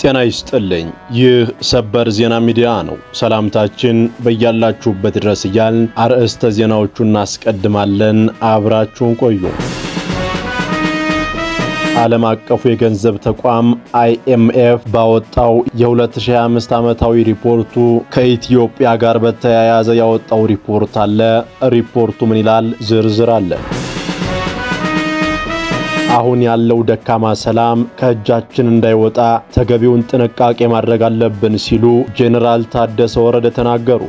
ጤና ይስጥልኝ። ይህ ሰበር ዜና ሚዲያ ነው። ሰላምታችን በያላችሁበት ድረስ እያልን አርዕስተ ዜናዎቹን እናስቀድማለን። አብራችሁን ቆዩ። ዓለም አቀፉ የገንዘብ ተቋም አይኤምኤፍ ባወጣው የ2025 ዓመታዊ ሪፖርቱ ከኢትዮጵያ ጋር በተያያዘ ያወጣው ሪፖርት አለ። ሪፖርቱ ምን ይላል? ዝርዝር አለ። አሁን ያለው ደካማ ሰላም ከእጃችን እንዳይወጣ ተገቢውን ጥንቃቄ ማድረግ አለብን ሲሉ ጄኔራል ታደሰ ወረደ ተናገሩ።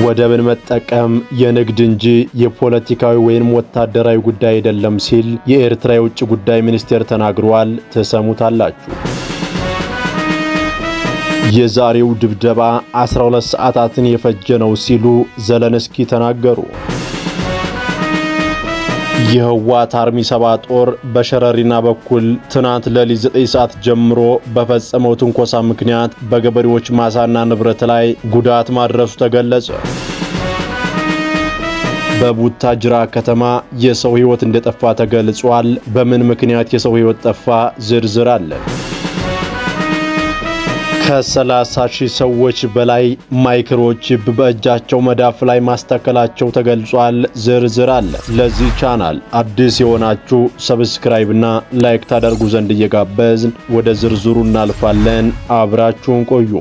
ወደብን መጠቀም የንግድ እንጂ የፖለቲካዊ ወይም ወታደራዊ ጉዳይ አይደለም ሲል የኤርትራ የውጭ ጉዳይ ሚኒስቴር ተናግሯል። ትሰሙታላችሁ። የዛሬው ድብደባ 12 ሰዓታትን የፈጀ ነው ሲሉ ዘለንስኪ ተናገሩ። የህወሓት አርሚ 70 ጦር በሸረሪና በኩል ትናንት ሌሊት 9 ሰዓት ጀምሮ በፈጸመው ትንኮሳ ምክንያት በገበሬዎች ማሳና ንብረት ላይ ጉዳት ማድረሱ ተገለጸ። በቡታጅራ ከተማ የሰው ህይወት እንደጠፋ ተገልጿል። በምን ምክንያት የሰው ህይወት ጠፋ? ዝርዝር አለ። ከ30 ሺህ ሰዎች በላይ ማይክሮቺፕ በእጃቸው መዳፍ ላይ ማስተከላቸው ተገልጿል። ዝርዝር አለ። ለዚህ ቻናል አዲስ የሆናችሁ subscribe እና like ታደርጉ ዘንድ እየጋበዝን ወደ ዝርዝሩ እናልፋለን። አብራችሁን ቆዩ።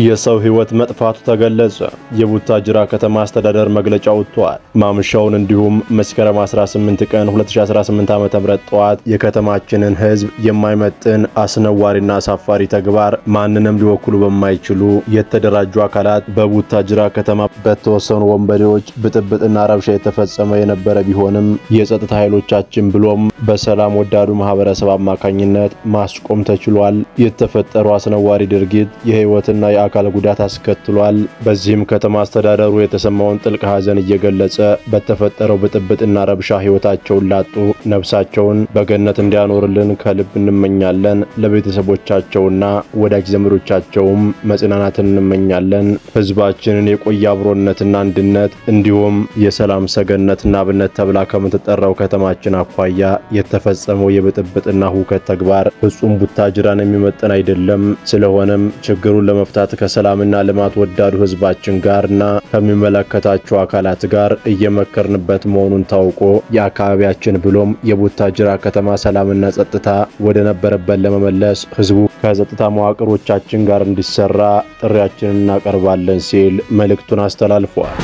የሰው ህይወት መጥፋቱ ተገለጸ። የቡታጅራ ከተማ አስተዳደር መግለጫ ወጥቷል። ማምሻውን እንዲሁም መስከረም 18 ቀን 2018 ዓ.ም ጠዋት የከተማችንን ህዝብ የማይመጥን አስነዋሪና አሳፋሪ ተግባር ማንንም ሊወክሉ በማይችሉ የተደራጁ አካላት በቡታጅራ ከተማ በተወሰኑ ወንበዴዎች ብጥብጥና ረብሻ የተፈጸመ የነበረ ቢሆንም የጸጥታ ኃይሎቻችን ብሎም በሰላም ወዳዱ ማህበረሰብ አማካኝነት ማስቆም ተችሏል። የተፈጠረው አስነዋሪ ድርጊት የህይወትና የአካል ጉዳት አስከትሏል። በዚህም ከተማ አስተዳደሩ የተሰማውን ጥልቅ ሐዘን እየገለጸ በተፈጠረው ብጥብጥና ረብሻ ህይወታቸውን ላጡ ነፍሳቸውን በገነት እንዲያኖርልን ከልብ እንመኛለን። ለቤተሰቦቻቸውና ወዳጅ ዘመዶቻቸውም መጽናናትን እንመኛለን። ህዝባችንን የቆየ አብሮነትና አንድነት እንዲሁም የሰላም ሰገነትና አብነት ተብላ ከምትጠራው ከተማችን አኳያ የተፈጸመው የብጥብጥና ሁከት ተግባር ፍጹም ቡታጅራን የሚመጥን አይደለም። ስለሆነም ችግሩን ለመፍታት ከሰላምና ልማት ወዳዱ ህዝባችን ጋርና ከሚመለከታቸው አካላት ጋር እየመከርንበት መሆኑን ታውቆ የአካባቢያችን ብሎም የቡታጅራ ከተማ ሰላምና ጸጥታ ወደ ነበረበት ለመመለስ ህዝቡ ከጸጥታ መዋቅሮቻችን ጋር እንዲሰራ ጥሪያችንን እናቀርባለን ሲል መልእክቱን አስተላልፏል።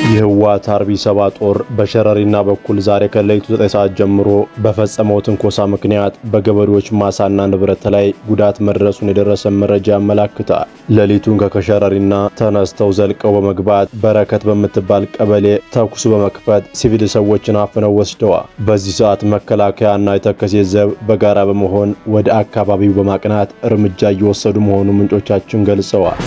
የህወሓት አርቢ 70 ጦር በሸረሪና በኩል ዛሬ ከሌሊቱ 9 ሰዓት ጀምሮ በፈጸመው ትንኮሳ ምክንያት በገበሬዎች ማሳና ንብረት ላይ ጉዳት መድረሱን የደረሰ መረጃ ያመላክታል። ሌሊቱን ከከሸረሪና ተነስተው ዘልቀው በመግባት በረከት በምትባል ቀበሌ ተኩስ በመክፈት ሲቪል ሰዎችን አፍነው ወስደዋል። በዚህ ሰዓት መከላከያና የተከዜ ዘብ በጋራ በመሆን ወደ አካባቢው በማቅናት እርምጃ እየወሰዱ መሆኑን ምንጮቻችን ገልጸዋል።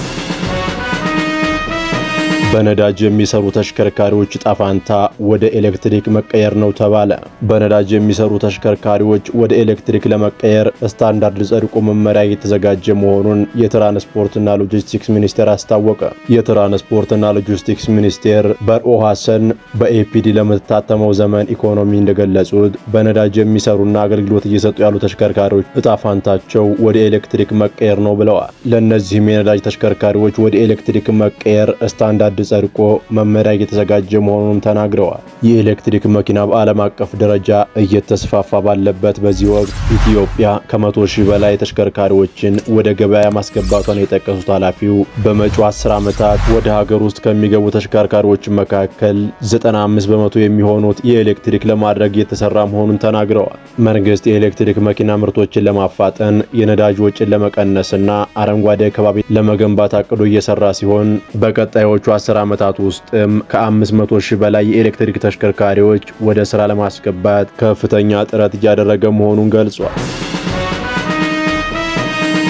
በነዳጅ የሚሰሩ ተሽከርካሪዎች ዕጣ ፈንታ ወደ ኤሌክትሪክ መቀየር ነው ተባለ። በነዳጅ የሚሰሩ ተሽከርካሪዎች ወደ ኤሌክትሪክ ለመቀየር ስታንዳርድ ጸድቆ መመሪያ እየተዘጋጀ መሆኑን የትራንስፖርትና ሎጂስቲክስ ሚኒስቴር አስታወቀ። የትራንስፖርትና ሎጂስቲክስ ሚኒስቴር በርኦ ሐሰን በኤፒዲ ለምትታተመው ዘመን ኢኮኖሚ እንደገለጹት በነዳጅ የሚሰሩና አገልግሎት እየሰጡ ያሉ ተሽከርካሪዎች ዕጣ ፈንታቸው ወደ ኤሌክትሪክ መቀየር ነው ብለዋል። ለእነዚህም የነዳጅ ተሽከርካሪዎች ወደ ኤሌክትሪክ መቀየር ስታንዳርድ ጸድቆ መመሪያ እየተዘጋጀ መሆኑንም ተናግረዋል። የኤሌክትሪክ መኪና በዓለም አቀፍ ደረጃ እየተስፋፋ ባለበት በዚህ ወቅት ኢትዮጵያ ከ100 ሺህ በላይ ተሽከርካሪዎችን ወደ ገበያ ማስገባቷን የጠቀሱት ኃላፊው በመጪው 10 ዓመታት ወደ ሀገር ውስጥ ከሚገቡ ተሽከርካሪዎች መካከል 95% የሚሆኑት የኤሌክትሪክ ለማድረግ እየተሰራ መሆኑን ተናግረዋል። መንግስት የኤሌክትሪክ መኪና ምርቶችን ለማፋጠን የነዳጅ ወጪን ለመቀነስና አረንጓዴ ከባቢ ለመገንባት አቅዶ እየሰራ ሲሆን በቀጣዮቹ 10 ዓመታት ውስጥም ከ500 ሺህ በላይ የኤሌክትሪክ ተሽከርካሪዎች ወደ ስራ ለማስገባት ከፍተኛ ጥረት እያደረገ መሆኑን ገልጿል።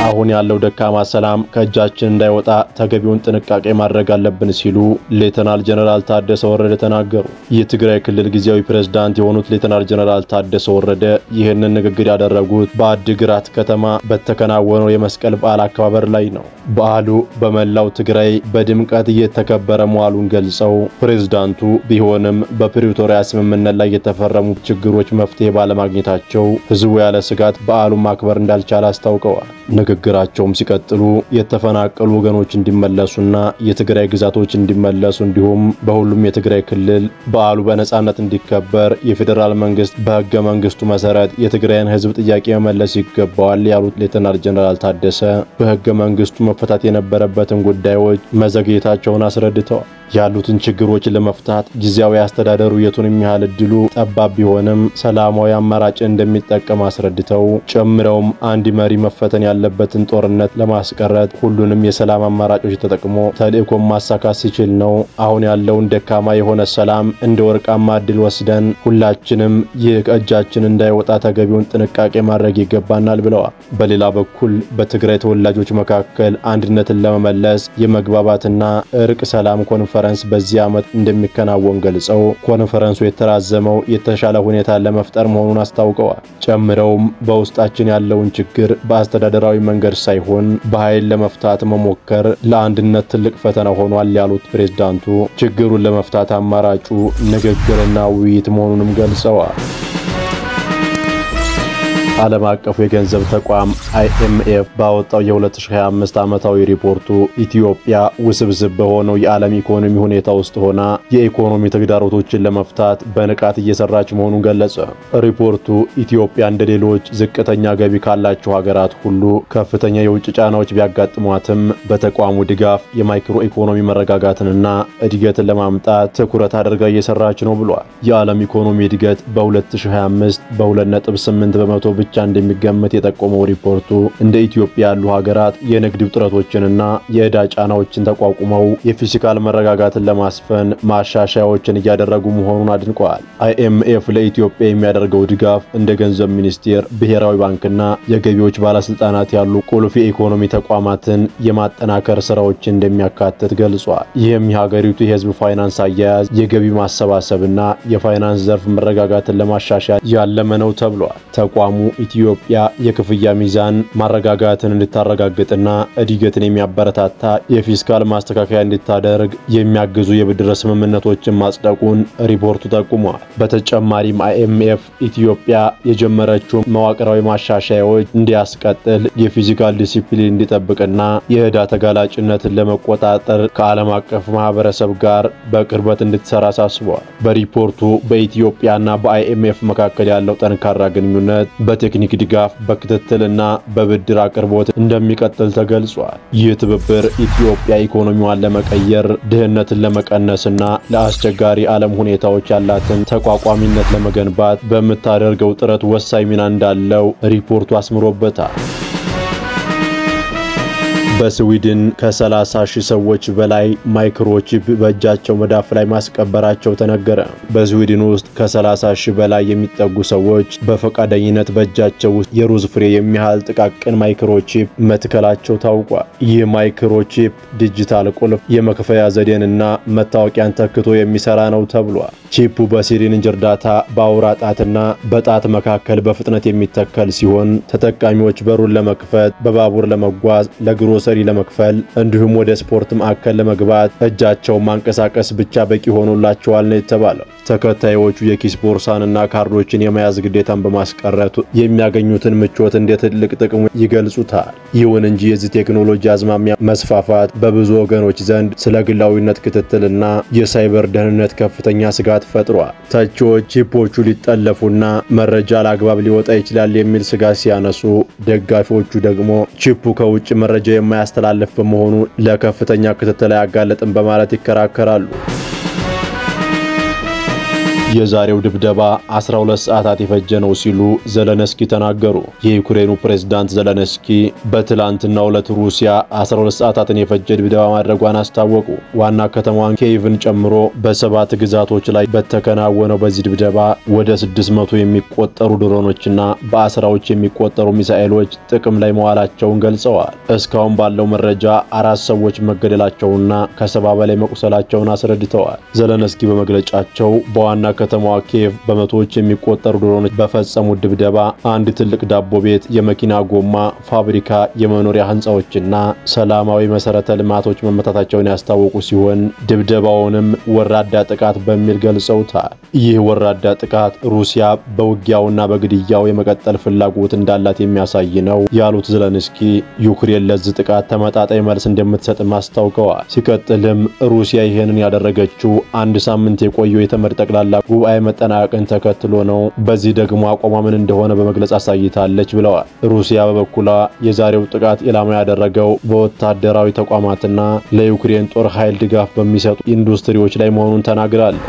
አሁን ያለው ደካማ ሰላም ከእጃችን እንዳይወጣ ተገቢውን ጥንቃቄ ማድረግ አለብን ሲሉ ሌተናል ጀነራል ታደሰ ወረደ ተናገሩ። የትግራይ ክልል ጊዜያዊ ፕሬዝዳንት የሆኑት ሌተናል ጀነራል ታደሰ ወረደ ይህንን ንግግር ያደረጉት በአዲግራት ከተማ በተከናወነው የመስቀል በዓል አከባበር ላይ ነው። በዓሉ በመላው ትግራይ በድምቀት እየተከበረ መዋሉን ገልጸው ፕሬዝዳንቱ ቢሆንም በፕሪቶሪያ ስምምነት ላይ የተፈረሙ ችግሮች መፍትሄ ባለማግኘታቸው ህዝቡ ያለ ስጋት በዓሉን ማክበር እንዳልቻለ አስታውቀዋል። ንግግራቸውም ሲቀጥሉ የተፈናቀሉ ወገኖች እንዲመለሱና የትግራይ ግዛቶች እንዲመለሱ እንዲሁም በሁሉም የትግራይ ክልል በዓሉ በነጻነት እንዲከበር የፌዴራል መንግስት በህገ መንግስቱ መሰረት የትግራይን ህዝብ ጥያቄ መመለስ ይገባዋል ያሉት ሌተናል ጀነራል ታደሰ በህገ መንግስቱ መፈታት የነበረበትን ጉዳዮች መዘግየታቸውን አስረድተዋል። ያሉትን ችግሮች ለመፍታት ጊዜያዊ አስተዳደሩ የቱንም ያህል እድሉ ጠባብ ቢሆንም ሰላማዊ አማራጭ እንደሚጠቀም አስረድተው ጨምረውም አንድ መሪ መፈተን ያለበትን ጦርነት ለማስቀረት ሁሉንም የሰላም አማራጮች ተጠቅሞ ተልእኮን ማሳካት ሲችል ነው። አሁን ያለውን ደካማ የሆነ ሰላም እንደ ወርቃማ እድል ወስደን ሁላችንም ይህ ከእጃችን እንዳይወጣ ተገቢውን ጥንቃቄ ማድረግ ይገባናል ብለዋል። በሌላ በኩል በትግራይ ተወላጆች መካከል አንድነትን ለመመለስ የመግባባትና እርቅ ሰላም ኮንፈረንስ በዚህ ዓመት እንደሚከናወን ገልጸው ኮንፈረንሱ የተራዘመው የተሻለ ሁኔታ ለመፍጠር መሆኑን አስታውቀዋል። ጨምረውም በውስጣችን ያለውን ችግር በአስተዳደራዊ መንገድ ሳይሆን በኃይል ለመፍታት መሞከር ለአንድነት ትልቅ ፈተና ሆኗል ያሉት ፕሬዝዳንቱ ችግሩን ለመፍታት አማራጩ ንግግርና ውይይት መሆኑንም ገልጸዋል። ዓለም አቀፉ የገንዘብ ተቋም አይኤምኤፍ ባወጣው የ2025 ዓመታዊ ሪፖርቱ ኢትዮጵያ ውስብስብ በሆነው የዓለም ኢኮኖሚ ሁኔታ ውስጥ ሆና የኢኮኖሚ ተግዳሮቶችን ለመፍታት በንቃት እየሰራች መሆኑን ገለጸ። ሪፖርቱ ኢትዮጵያ እንደ ሌሎች ዝቅተኛ ገቢ ካላቸው ሀገራት ሁሉ ከፍተኛ የውጭ ጫናዎች ቢያጋጥሟትም በተቋሙ ድጋፍ የማይክሮ ኢኮኖሚ መረጋጋትንና እድገትን ለማምጣት ትኩረት አድርጋ እየሰራች ነው ብሏል። የዓለም ኢኮኖሚ እድገት በ2025 በ2.8% ብቻ እንደሚገመት የጠቆመው ሪፖርቱ እንደ ኢትዮጵያ ያሉ ሀገራት የንግድ ውጥረቶችንና የዕዳ ጫናዎችን ተቋቁመው የፊስካል መረጋጋትን ለማስፈን ማሻሻያዎችን እያደረጉ መሆኑን አድንቀዋል። አይኤምኤፍ ለኢትዮጵያ የሚያደርገው ድጋፍ እንደ ገንዘብ ሚኒስቴር፣ ብሔራዊ ባንክና የገቢዎች ባለስልጣናት ያሉ ቁልፍ የኢኮኖሚ ተቋማትን የማጠናከር ስራዎችን እንደሚያካትት ገልጿል። ይህም የሀገሪቱ የሕዝብ ፋይናንስ አያያዝ፣ የገቢ ማሰባሰብና የፋይናንስ ዘርፍ መረጋጋትን ለማሻሻል ያለመ ነው ተብሏል። ተቋሙ ኢትዮጵያ የክፍያ ሚዛን ማረጋጋትን እንድታረጋግጥና እድገትን የሚያበረታታ የፊስካል ማስተካከያ እንድታደርግ የሚያግዙ የብድር ስምምነቶችን ማጽደቁን ሪፖርቱ ጠቁሟል። በተጨማሪም አይኤምኤፍ ኢትዮጵያ የጀመረችው መዋቅራዊ ማሻሻያዎች እንዲያስቀጥል፣ የፊስካል ዲሲፕሊን እንዲጠብቅና የዕዳ ተጋላጭነትን ለመቆጣጠር ከዓለም አቀፍ ማህበረሰብ ጋር በቅርበት እንድትሰራ አሳስቧል። በሪፖርቱ በኢትዮጵያና በአይኤምኤፍ መካከል ያለው ጠንካራ ግንኙነት በቴክኒክ ድጋፍ፣ በክትትልና በብድር አቅርቦት እንደሚቀጥል ተገልጿል። ይህ ትብብር ኢትዮጵያ ኢኮኖሚዋን ለመቀየር፣ ድህነትን ለመቀነስና ለአስቸጋሪ ዓለም ሁኔታዎች ያላትን ተቋቋሚነት ለመገንባት በምታደርገው ጥረት ወሳኝ ሚና እንዳለው ሪፖርቱ አስምሮበታል። በስዊድን ከ30 ሺህ ሰዎች በላይ ማይክሮቺፕ በእጃቸው መዳፍ ላይ ማስቀበራቸው ተነገረ። በስዊድን ውስጥ ከ30 ሺህ በላይ የሚጠጉ ሰዎች በፈቃደኝነት በእጃቸው ውስጥ የሩዝ ፍሬ የሚያህል ጥቃቅን ማይክሮቺፕ መትከላቸው ታውቋል። ይህ ማይክሮቺፕ ዲጂታል ቁልፍ፣ የመክፈያ ዘዴንና መታወቂያን ተክቶ የሚሰራ ነው ተብሏል። ቺፑ በ syringe እርዳታ በአውራ ጣትና በጣት መካከል በፍጥነት የሚተከል ሲሆን ተጠቃሚዎች በሩን ለመክፈት፣ በባቡር ለመጓዝ፣ ለግሮሰሪ ለመክፈል እንዲሁም ወደ ስፖርት ማዕከል ለመግባት እጃቸውን ማንቀሳቀስ ብቻ በቂ ሆኖላቸዋል ነው የተባለው። ተከታዮቹ የኪስ ቦርሳንና ካርዶችን የመያዝ ግዴታን በማስቀረት የሚያገኙትን ምቾት እንደ ትልቅ ጥቅሙ ይገልጹታል። ይሁን እንጂ የዚህ ቴክኖሎጂ አዝማሚያ መስፋፋት በብዙ ወገኖች ዘንድ ስለ ግላዊነት ክትትልና የሳይበር ደህንነት ከፍተኛ ስጋት ፈጥሯል። ተቺዎች ቺፖቹ ሊጠለፉና መረጃ አላግባብ ሊወጣ ይችላል የሚል ስጋት ሲያነሱ፣ ደጋፊዎቹ ደግሞ ቺፑ ከውጭ መረጃ የማያስተላልፍ በመሆኑ ለከፍተኛ ክትትል አያጋልጥም በማለት ይከራከራሉ። የዛሬው ድብደባ 12 ሰዓታት የፈጀ ነው ሲሉ ዘለንስኪ ተናገሩ። የዩክሬኑ ፕሬዝዳንት ዘለንስኪ በትላንትናው ዕለት ሩሲያ 12 ሰዓታትን የፈጀ ድብደባ ማድረጓን አስታወቁ። ዋና ከተማዋን ኪየቭን ጨምሮ በሰባት ግዛቶች ላይ በተከናወነው በዚህ ድብደባ ወደ 600 የሚቆጠሩ ድሮኖችና በአስራዎች የሚቆጠሩ ሚሳኤሎች ጥቅም ላይ መዋላቸውን ገልጸዋል። እስካሁን ባለው መረጃ 4 ሰዎች መገደላቸውና ከ70 በላይ መቁሰላቸውን አስረድተዋል። ዘለንስኪ በመግለጫቸው በዋና ከተማዋ ኪየቭ በመቶዎች የሚቆጠሩ ድሮኖች በፈጸሙት ድብደባ አንድ ትልቅ ዳቦ ቤት፣ የመኪና ጎማ ፋብሪካ፣ የመኖሪያ ህንጻዎችና ሰላማዊ መሰረተ ልማቶች መመታታቸውን ያስታወቁ ሲሆን ድብደባውንም ወራዳ ጥቃት በሚል ገልጸውታል። ይህ ወራዳ ጥቃት ሩሲያ በውጊያውና በግድያው የመቀጠል ፍላጎት እንዳላት የሚያሳይ ነው ያሉት ዘለንስኪ ዩክሬን ለዚህ ጥቃት ተመጣጣኝ መልስ እንደምትሰጥም አስታውቀዋል። ሲቀጥልም ሩሲያ ይህንን ያደረገችው አንድ ሳምንት የቆየው የተመድ ጠቅላላ ጉባኤ መጠናቀቅን ተከትሎ ነው። በዚህ ደግሞ አቋሟ ምን እንደሆነ በመግለጽ አሳይታለች ብለዋል። ሩሲያ በበኩሏ የዛሬው ጥቃት ኢላማ ያደረገው በወታደራዊ ተቋማትና ለዩክሬን ጦር ኃይል ድጋፍ በሚሰጡ ኢንዱስትሪዎች ላይ መሆኑን ተናግራለች።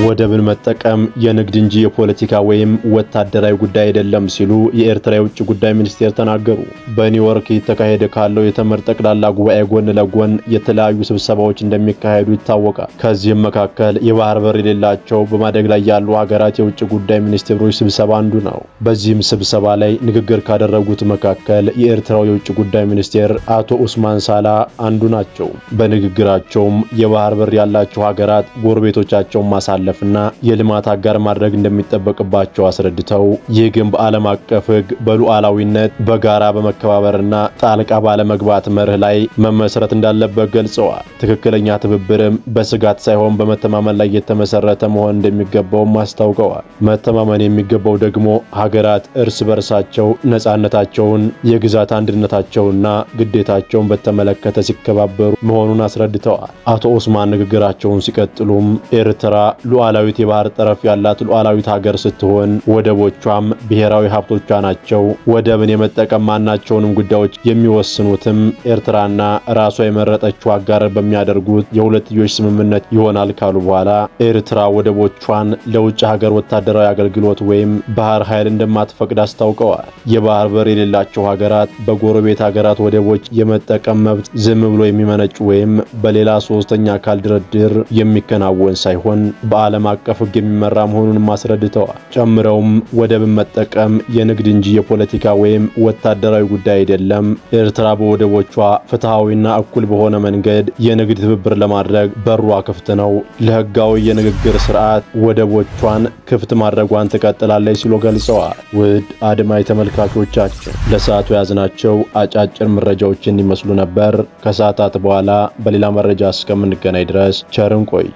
ወደብን መጠቀም የንግድ እንጂ የፖለቲካ ወይም ወታደራዊ ጉዳይ አይደለም ሲሉ የኤርትራ የውጭ ጉዳይ ሚኒስቴር ተናገሩ። በኒውዮርክ የተካሄደ ካለው የተመድ ጠቅላላ ጉባኤ ጎን ለጎን የተለያዩ ስብሰባዎች እንደሚካሄዱ ይታወቃል። ከዚህም መካከል የባህር በር የሌላቸው በማደግ ላይ ያሉ ሀገራት የውጭ ጉዳይ ሚኒስቴሮች ስብሰባ አንዱ ነው። በዚህም ስብሰባ ላይ ንግግር ካደረጉት መካከል የኤርትራው የውጭ ጉዳይ ሚኒስቴር አቶ ኡስማን ሳላ አንዱ ናቸው። በንግግራቸውም የባህር በር ያላቸው ሀገራት ጎረቤቶቻቸውን ማሳለፍና የልማት አጋር ማድረግ እንደሚጠበቅባቸው አስረድተው ይህ ግን በዓለም አቀፍ ሕግ በሉዓላዊነት በጋራ በመከባበርና ጣልቃ ባለመግባት መርህ ላይ መመስረት እንዳለበት ገልጸዋል። ትክክለኛ ትብብርም በስጋት ሳይሆን በመተማመን ላይ የተመሰረተ መሆን እንደሚገባውም አስታውቀዋል። መተማመን የሚገባው ደግሞ ሀገራት እርስ በርሳቸው ነጻነታቸውን፣ የግዛት አንድነታቸውና ግዴታቸውን በተመለከተ ሲከባበሩ መሆኑን አስረድተዋል። አቶ ኡስማን ንግግራቸውን ሲቀጥሉም ኤርትራ ሉዓላዊት የባህር ጠረፍ ያላት ሉዓላዊት ሀገር ስትሆን ወደቦቿም ብሔራዊ ሀብቶቿ ናቸው። ወደብን የመጠቀም ማናቸውንም ጉዳዮች የሚወስኑትም ኤርትራና ራሷ የመረጠችው አጋር በሚያደርጉት የሁለትዮሽ ስምምነት ይሆናል ካሉ በኋላ ኤርትራ ወደቦቿን ለውጭ ሀገር ወታደራዊ አገልግሎት ወይም ባህር ኃይል እንደማትፈቅድ አስታውቀዋል። የባህር በር የሌላቸው ሀገራት በጎረቤት ሀገራት ወደቦች የመጠቀም መብት ዝም ብሎ የሚመነጭ ወይም በሌላ ሶስተኛ አካል ድርድር የሚከናወን ሳይሆን በዓለም አቀፍ ሕግ የሚመራ መሆኑንም አስረድተዋል። ጨምረውም ወደብን መጠቀም የንግድ እንጂ የፖለቲካ ወይም ወታደራዊ ጉዳይ አይደለም። ኤርትራ በወደቦቿ ፍትሃዊና እኩል በሆነ መንገድ የንግድ ትብብር ለማድረግ በሯ ክፍት ነው። ለሕጋዊ የንግግር ስርዓት ወደቦቿን ክፍት ማድረጓን ትቀጥላለች ሲሉ ገልጸዋል። ውድ አድማጭ ተመልካቾቻችን ለሰዓቱ ያዝናቸው አጫጭር መረጃዎችን ይመስሉ ነበር። ከሰዓታት በኋላ በሌላ መረጃ እስከምንገናኝ ድረስ ቸርን ቆይ።